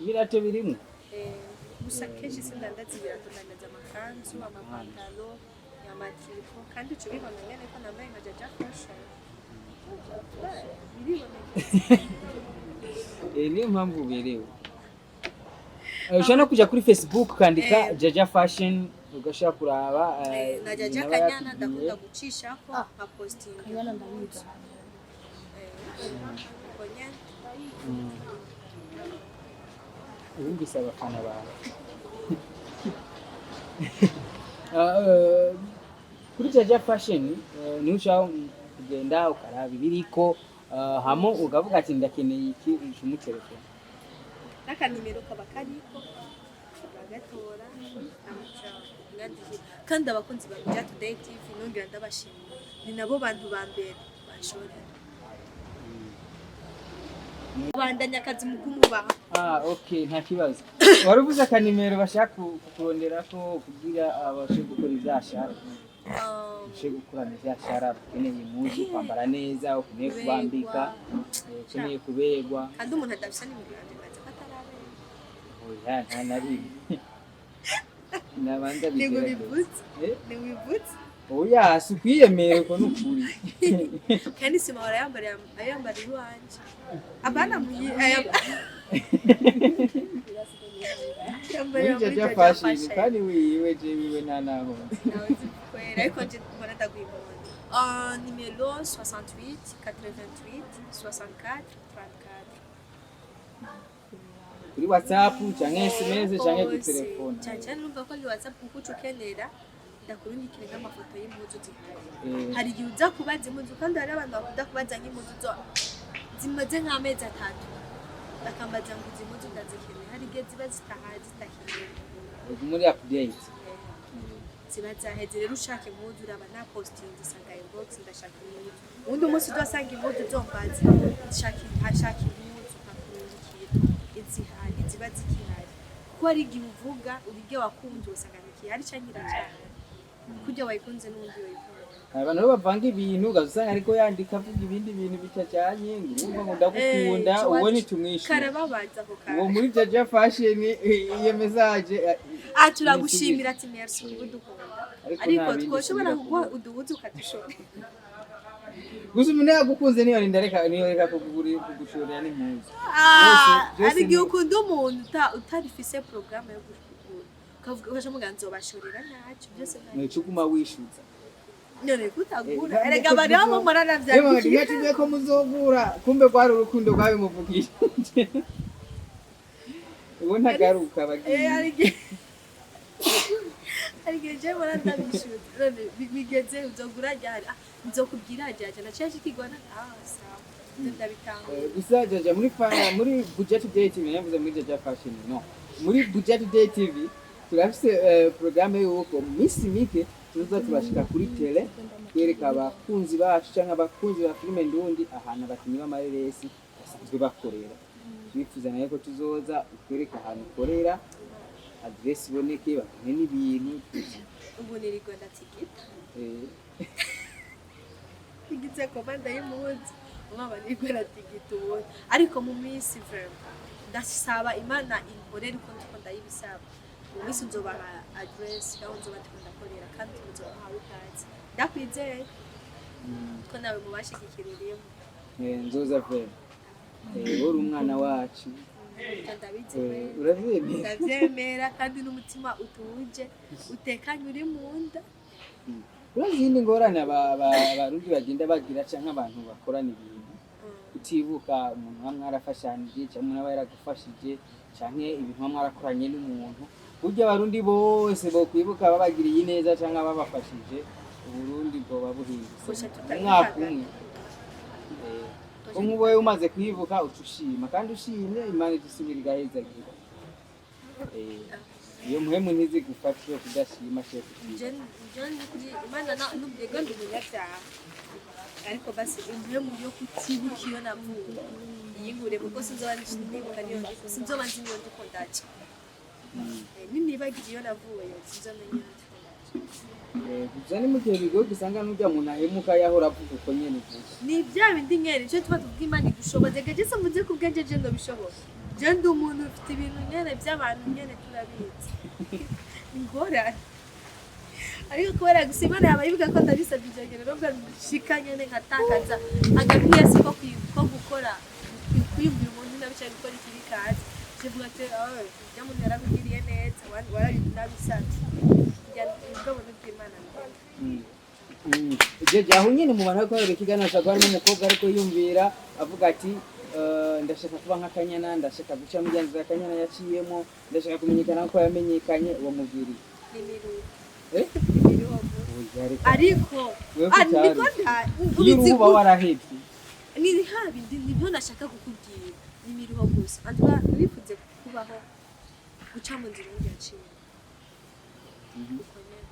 ibirato birimo? Eh, gusa kenshi sindandaza ibirato, ndandaza amakanzu, amapantalo, amatriko. Kandi uca ubibona nyene ko nambaye nka Jaja Fashion, biribonekeza. Eh, niyo mpamvu uberewe. Ushobora no kuja kuri Facebook ukandika Jaja Fashion, ugashobora kuraba Eh, na Jaja ibintu aba Kanyana yatubwiye. ndakunda gucishako nka posting. Kanyana ndabizi. Uko nyene. Wumvise abafana bawe. Kuri Jaja Fashion niho ushobora kugenda ukaraba ibiriko, hamo ukavuga ati ndakeneye iki, uca umutelefone. N'akanimero kaba kariko, uragatora amuca mwandikira. Kandi abakunzi ba Buja Today TV nongera ndabashimira, ni nabo bantu ba mbere banshorera, bandanya akazi mu kumubaha. Ah, okay, nta kibazo. Wari uvuze akanimero bashaka kukuronderako kugira abashe gukora ivyashara, abashe gukorana ivyashara, ukeneye impuzu, kwambara neza, ukeneye kubambika, ukeneye kuberwa. Kandi umuntu adafise nimero yanje mbaza ko atarabera. Oya, nta na rimwe nabanza Ni bigerageze. wibutse. Eh? Ni wibutse. Oya, si ukwiyemera, uko ni ukuri. Kandi sima barayambara, ayambara iwanje abana muyi Muri yambarira muri Jaja Jaja Fashion. Fashion. Kandi wiwe, je wiwe nta naho. Nawe nzi kwera, ariko nje mbona ndaguhimura. Numéro 68 88 64 34. Kuri WhatsApp canke SMS canke kuri Hose. telefone. Cyane cyane urumva ko ari WhatsApp, kuko uca ukenera ndakurungikire nk'amafoto y'impuzu zihari. Hari igihe uza kubaza impuzu, kandi hari abantu bakunda kubaza nk'impuzu zo zimaze nk'amezi 3, bakambaza ngo izi mpuzu ndazikeneye. Hari igihe ziba zitahaye, zitakenewe. Muri update. Ziba zaheze. Rero ushaka impuzu, uraba nta postinze, usanga inbox ndashaka impuzu. Uwundi munsi uzasanga impuzu zombaza, nshaka ashaka impuzu, nkakurungikira izihari, ziba zikihari, kuko hari igihe uvuga uribyo wakunze ugasanga ntikihari canke iracahari, kurya wayikunze n'ubundi wayikunze. Hari abantu rero bavanga ibintu, ugaza usanga ariko yandika avuga ibindi bintu bitajanye, ngo urumva ngo ndagukunda. Uwo nitumwishyura. Karababaza ako Uwo kantu. muri Jaja Fashion, iyo message Ah, turagushimira ati merci kuba udukunda. Ariko ariko nta bindi twoshobora subira kuguha kuvuga. uduhuzu ukadushora. Gusa umuntu yagukunze niyo rinda reka, niyo reka kugushorera n'impuzu. Ah, Byose hari igihe ni- ukunda umuntu utarifise porogaramu yo gukunda, ukavuga ugaca muga nzobashorera ntacyo, byose ntacyo. Nico uguma wishuza. None kutagura. Eh, erega bari bamwe muranavyandikira. Mwatubwiye ko muzogura, kumbe rwari urukundo rwabimuvugishije. Ubu ntagaruka. Eh, Bagiye. Hari igihe jewe mbona ndabishuza, none bigeze nzogura ryari? Ah, nzokubwira ryari? Naciye nshikirwa ah, sawa. Ivyo ndabitahura. Gusa Jaja muri muri Buja Today TV, navuze muri Jaja Fashion, no, muri Buja Today TV turafise programme yuko mu minsi mike tuzoza tubashika kuri tele, twereka abakunzi bacu canke abakunzi ba filime ndundi ahantu abakinyi b'amareresi basanzwe bakorera. Twifuza nayo ko tuzoza utwereka ahantu ukorera, adresse iboneke, babone n'ibintu. Ubu nirirwa ndatigita. Igize commande y'impuzu, umwana nirirwa ndatigita ubundi. Ariko mu minsi, vraiment ndasaba Imana inkorere uko ndiko ndayibisaba, mu minsi nzobaha adresse aho nzoba ndiko ndakorera, kandi muzoba muhawe ikaze. Ndakwizeye ko nawe mubashigikira urimo. Nzoza vraiment. Uri umwana wacu. Ivyo ndabizi. Uravyemera? Ndavyemera, kandi n'umutima utuje, utekanye uri mu nda. Urazi izindi ngorane abarundi bagenda bagira canke abantu bakorana ibintu, utibuka umuntu nka mwarafashanije canke umuntu aba yaragufashije canke ibintu nka mwarakoranye n'umuntu. Burya abarundi bose bokwibuka babagiriye ineza canke ababafashije, Uburundi bwoba buhindutse Gusa mu mwaka umwe. Ko nk'ubu wowe umaze kuyivuga uca ushima, kandi ushimye Imana idusubira igahezagira. Iyo mpwemu ntizigufashe kudashima shefu. Je nukuri Imana nubwo ndi umunyabyaha, ariko basi impwemu yo kutibuka iyo navuye iyinkure, kuko sinzoba nibuka niyo ndiko, sinzoba nzi niyo ndiko ndaca. Ninibagira iyo navuye, sinzomenya iyo ndiko ndaca. Gusa ni mu gihe bigoye usanga n'urya muntu ahemuka yahora avuga uko nyene uvuga. Ni bya bindi nyene icyo tuba tuvuga, Imana idushoboze gaje se muze kubwenge, je ndabishobora. Je ndi umuntu ufite ibintu nyene by'abantu nyene turabizi ingorane, ariko kubera gusa Imana yaba ivuga ko ndabisabye ivyo rero shika nyene nkatakaza agapiyesi ko gukora, kwiyumvira umuntu nabi cyangwa gukora ikibi, kazi kivuga ati: "Oh, ibyo muntu yarakugiriye neza, warabisabye." Ubwo buntu bw'Imana. Jeje, aho nyene mu bantu bariko bareba ikiganiro ashobora kuba harimo umukobwa ariko yumvira avuga ati: "Ndashaka kuba nka Kanyana, ndashaka guca mu nzira Kanyana yaciyemo, ndashaka kumenyekana nkuko yamenyekanye." Uwo mubwiriye? Ni imiruho. Eh? Imiruho. Oya, reka. Ariko Wewe ah, kutari. niko nda Iyo uruhu uba warahevye. Ni ha bindi nibyo nashaka kukubwira, ni imiruho gusa antuba ntibifuze kubaho guca mu nzira undi yaciye uko nyene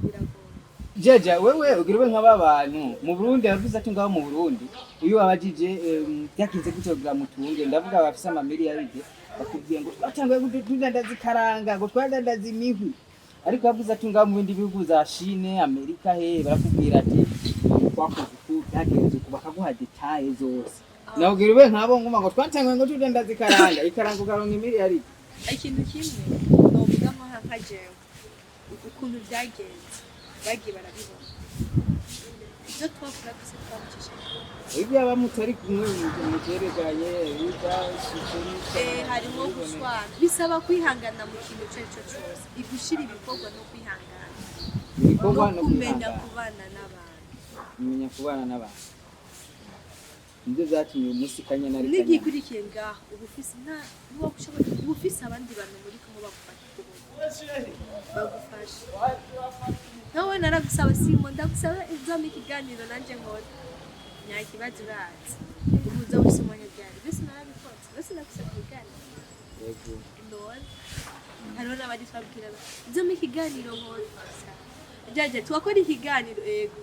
biragoye. Jeja, wewe ugira ube nk'aba bantu mu Burundi yavuze ati ngaho mu Burundi iyo wabajije byakinze gutyo kugira mutunge, ndavuga bafise amamiliyaride, bakubwiye ngo twatanguye tudandaza ikaranga, ngo twadandaza imihwi. Ariko yavuze ati ngaho mu bindi bihugu za Chine, Amerika, he barakubwira ati twakoze uku, byagenze uku, bakaguha détails zose. Nawe ugira ube nk'abo nguma ngo twatanguye ngo tudandaza ikaranga, ikaranga ukaronka imiliyaride. Ikintu kimwe novuga nka jewe ukuntu byagenze, bagiye barabibona ibyo twakora byose twabicisha. Ibyo aba mutari kumwe muterekanye bidashitse. Harimo guswana, bisaba kwihangana mu kintu icyo ari cyo cyose, igushira ibikorwa no kwihangana. Ibikorwa no no kumenya kwihangana. Kubana n'abantu. Kumenya kubana n'abantu nibyo byatumye uyu munsi Kanyana ari Kanyana. N'igikurikiye ngaho, uba ufise nta ntuba ushobora, uba ufise abandi bantu muri kumwe bagufata ukuboko, bagufasha. Nawe naragusaba simo, ndagusaba uzampa ikiganiro nanjye nkora, nta kibazo, urazi ubu uza ufise umwanya byari byose, narabikoze byose, ndagusaba ikiganiro. Yego. Ndora hariho n'abandi twabwira uzampa ikiganiro nkora, jyaja tuwakora ikiganiro, ego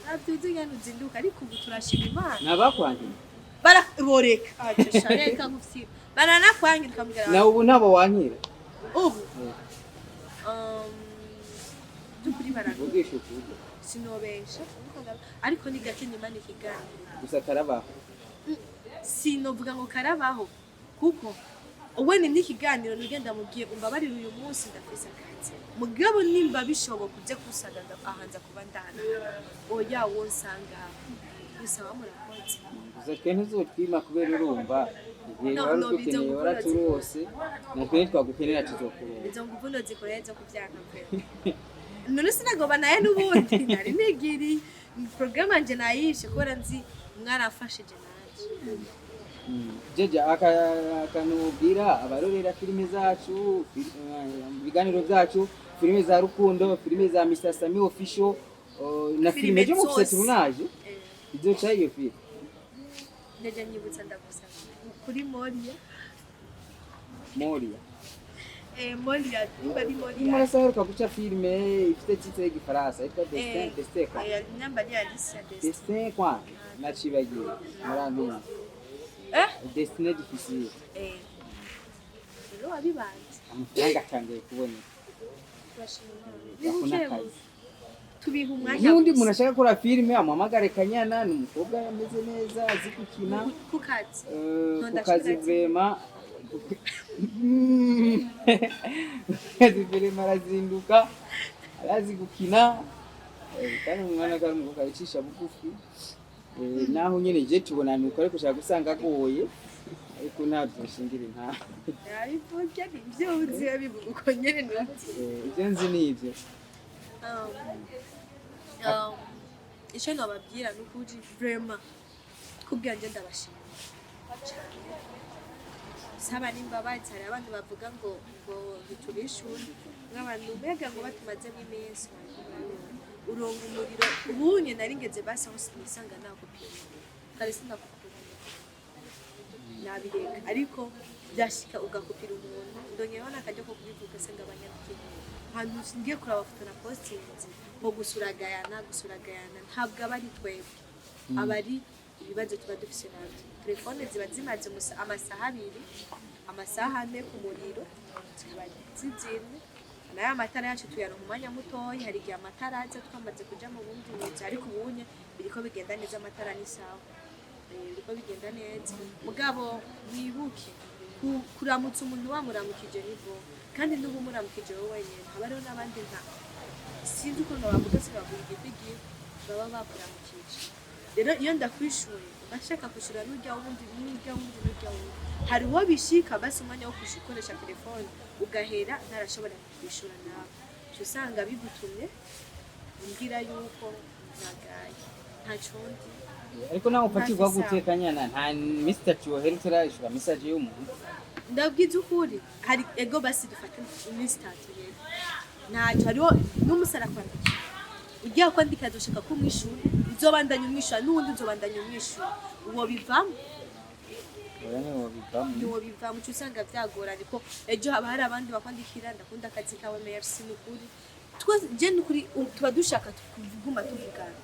ntabyo uzi ngene uzinduka, ariko ubu turashima Imana. Nabakwankiye? Baraboreka reka nkufyira, baranakwangira ukamubwira. Nawe ubu ntabo wankira? Ubu by'ukuri baragoye. Vugisha ukuri. Sinobesha, ariko ni gake nyuma ni ikiganiro. Gusa karabaho? Sinovuga ngo karabaho, kuko uwe ni n'ikiganiro nigenda mubwiye umbabarire uyu munsi ndafise akazi, mugabo nimba bishoboka uje kusanga ahanza kuba ndana, oya wo nsanga gusa murakoze. Gusa twe ntuzotwima kubera urumva igihe No, wari no, udukeneye bizo waraturose, natwe nitwagukenera tuzokuronka. Izo nguvu nozikoreye zo kuvyanga pe, none sinagoba naye n'ubundi nari nigiriye porogaramu yanje nayishe kubera nzi mwarafashije nanje. Jeja, akantu ubwira abarorera filime zacu, ibiganiro byacu, filime za Rukundo, filime za Mr Sami Official, na filime Filime ejo mufise zose. tournage izoca iyo filime. Ndaja nyibutsa, ndagusaba kuri Moria. Moria? Moria, nimba ari Moria. Murasaheruka guca filime ifite titre y'igifaransa yitwa Destin, Destin quoi? Namba ni Alicia Destin. Destin quoi, nacibagiwe, murantunga. Eh? Destin difficile. Rero wabibanze. Amafaranga atangiye kuboneka. Turashima Imana. Ako Ni n'akazi. bukebuke tubiha umwanya N'undi gusa. muntu ashaka gukora filime amuhamagare Kanyana, ni umukobwa ameze neza, azi gukina. Ku kazi. Ku No, kazi. ndashobora. Vraiment, ku kazi vraiment arazinduka, arazi gukina. Kandi umwana kari umukobwa yicisha bugufi. Naho nyene je tubona nuko, ariko ushaka gusanga agoye, ariko ntabyo nshingira intahe. Yabivuga nibyo uzi, yabivuga uko nyene ntuzi. Ivyo nzi ni ivyo. Icyo nababwira ni ukuri vraiment kubwanjye ndabashimira cyane, saba n'imbabazi. Hari abantu bavuga ngo ntitubishure nk'abantu mbega ngo batumazemo iminsi, uronga umuriro ubunye nari ngeze basi aho sinisanga nakupiye umuriro kare sinakupira umuriro. Nabireka, ariko byashika ugakupira umuntu. Ndongeyeho n'akaryo ko kubivuga se, ngabanyabwira ahantu ngiye kuraba foto na postinze ngo gusuragayana, gusuragayana ntabwo aba ari twebwe, aba ari ibibazo tuba dufise nabyo. Telefone ziba zimaze amasaha 2, amasaha 4 ku muriro, zikaba zizimye. Nayo amatara yacu tuyaronka umwanya mutoya. Hari igihe amatara aza twamaze kuja mu bundi buzi, ariko ubunye biriko bigenda neza, amatara ni sawa. Biriko bigenda neza. Mugabo mwibuke kuramutsa umuntu wamuramukije ni bo, kandi n'ubu umuramukije wowe wenyene, haba hariho n'abandi, nka sinzi ukuntu bavuga, sinavuga igiti baba bakuramukije. Rero iyo ndakwishuye, bashaka kwishura n'urya wundi, n'urya wundi, n'urya wundi. Hari uwo bishika basi umwanya wo gukoresha telefone ugahera ntarashobora kwishura nawe. Uca usanga bigutumye umbwira yuko nagaye ntaco ndi. Ariko nawe ufatirwa Ntafise. gute, Kanyana? Nta minsi 3 wohera utarayishura message y'umuntu? Ndabwiza ukuri, hari ego basi dufate iminsi 3 rero ntacyo. Hariho n'umusara kwandikira, ugiye kwandika azoshaka ko umwishura, uzobandanya umwishura, n'uwundi uzobandanya umwishura, uwo bivamo. Oya, niwo bivamo. Niwo bivamo. Uca usanga vyagoranye ko ejo haba hari abandi bakwandikira: "Ndakunda akazi kawe, merci." Nukuri twese je nukuri tuba dushaka kuguma tuvugana,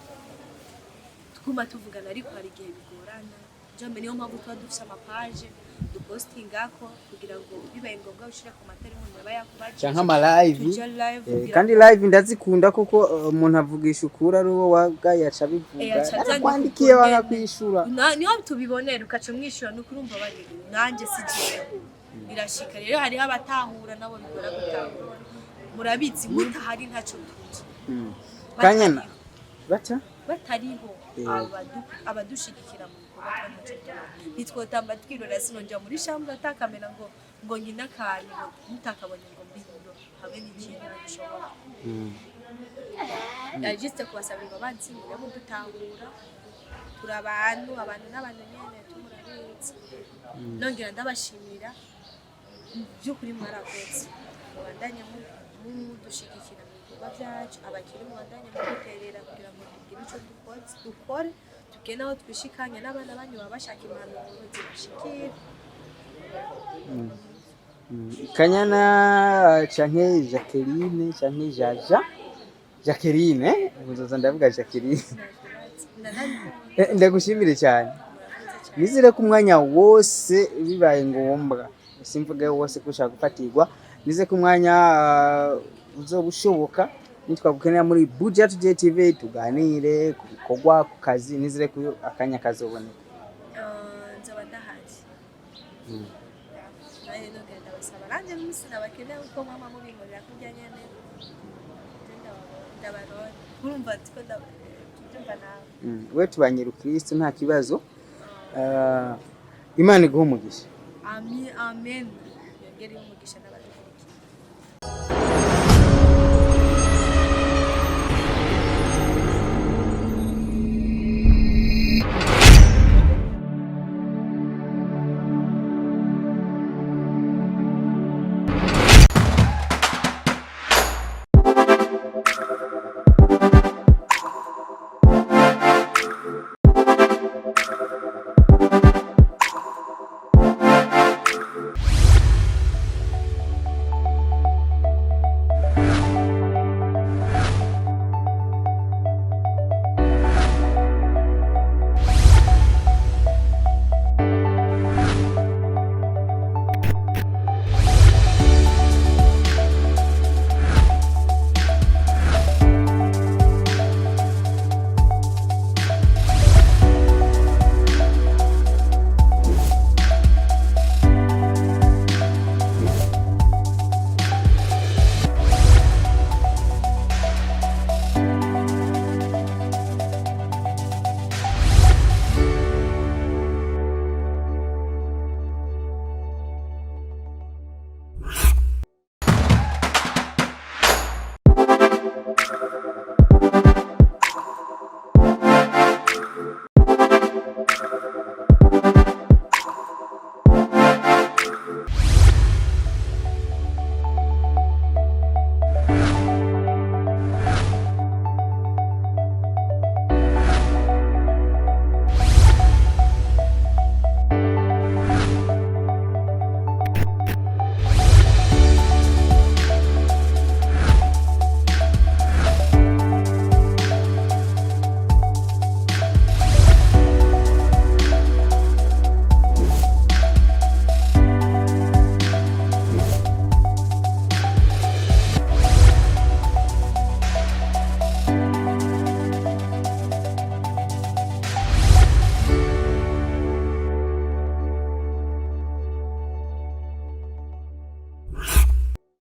tuguma tuvugana, ariko hari igihe bigorana. Jombe niyo mpamvu tuba dufise amapaje dupostingako kugira ngo bibaye ngombwa ushire ku matara umuntu aba yakubajije. Canke ama live. Tuja live kugira Kandi ngo- live ndazikunda kuko umuntu avugisha ukuri, ari uwo wagaye aca abivuga. Aca avyandika. Arakwandikiye, Uko wanga nyene. kwishura. Niho tubibonera, ukaca umwishura. Nuko urumva bari nanjye si jewe birashika. Rero hariho abatahura nabo bigora gutahura. Murabizi, mutahari ntacyo tuzi. Kanyana baca Batariho abadushigikira mu bikorwa twa ntacyo tuzi, ntitwotamba twirora. Sinonja muri chambre atakamera ngo nkine akantu, ngo mutakabonye, ngo mbiyo habe n'ikintu bishobora. Juste kubasaba imbabazi, mube mudutahura, turi abantu, abantu n'abantu nyene, tumurabizi. Nongera ndabashimira by'ukuri, mwarakoze. Mubandanye mudushigikira mu bikorwa byacu. Abakiri mubandanye muduterera kugira ngo tugire ico dukoze, dukore tugende aho twishikanye n'abana banyu baba bashaka impanuro zibashikira. Kanyana canke Jacqueline canke Jaja Jacqueline, ubu nzoza ndavuga Jacqueline. Ndanabikunda. Ndagushimire cyane. Murakoze cyane. Nizere ko umwanya wose bibaye ngombwa, simvuge wose ko ushaka gufatirwa, nize ko umwanya uzoba ushoboka nitwagukenera muri Buja Today TV tuganire ku bikorwa, ku kazi, nizere ko akanya kazoboneka. Nzoba ndahari. Nanjye nongera ndabasaba, nanjye n'umunsi nabakeneye uko mwama mubinkorera kurya nyene, nje ndabarora. Urumva ko tubyumva nawe. We tubanye rukristo, nta kibazo. Imana iguhe umugisha. Amen, amen. Yongere umugisha n'abadukurikiye.